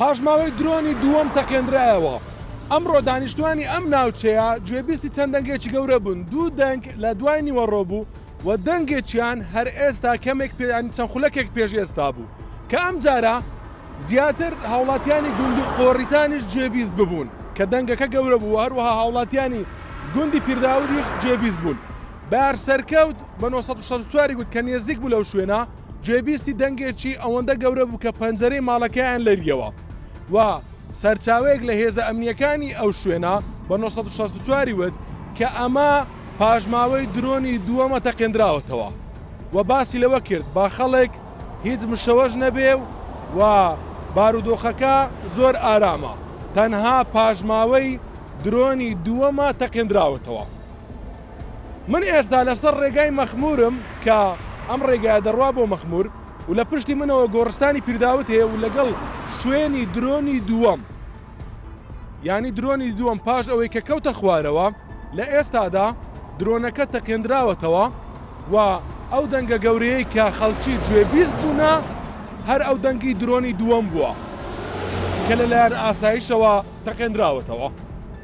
پاشماوەی درۆنی دووەم تەقێندرایەوە. ئەمڕۆ دانیشتوانی ئەم ناوچەیە گوێبیستی چەند دەنگێکی گەورە بوون، دوو دەنگ لە دوای نیوەڕۆ بوو و دەنگێکیان هەر ئێستا کەمێک پێ یانی چەند خولەکێک پێش ئێستا بوو کە ئەمجارە زیاتر هاوڵاتیانی گوندی قۆریتانیش گوێبیست ببوون کە دەنگەکە گەورە بوو و هەروەها هاوڵاتیانی گوندی پیرداودیش گوێبیست بوون. بەیار سەرکەوت بە 964 ی گوت کە نێزیک بوو لەو شوێنە گوێبیستی دەنگێکی ئەوەندە گەورە بوو کە پەنجەرەی ماڵەکەیان لەریەوە و سەرچاوەیەک لە هێزە ئەمنییەکانی ئەو شوێنە بە 964 ی وت کە ئەمە پاشماوەی درۆنی دووەمە تەقێندراوەتەوە و باسی لەوە کرد با خەڵک هیچ مشەوەش نەبێ و بارودۆخەکە زۆر ئارامە تەنها پاشماوەی درۆنی دووەمە تەقێندراوەتەوە. من ئێستا لەسەر ڕێگای مەخمورم کە ئەم ڕێگایە دەڕوا بۆ مەخمور و لە پشتی منەوە گۆڕستانی پیرداوت هەیە و لەگەڵ شوێنی درۆنی دووەم یانی درۆنی دووەم پاش ئەوەی کە کەوتە خوارەوە لە ئێستادا درۆنەکە تەقێندراوەتەوە و ئەو دەنگە گەورەیەی کە خەڵکی گوێبیست بوونە هەر ئەو دەنگی درۆنی دووەم بووە کە لەلایەن ئاسایشەوە تەقێندراوەتەوە.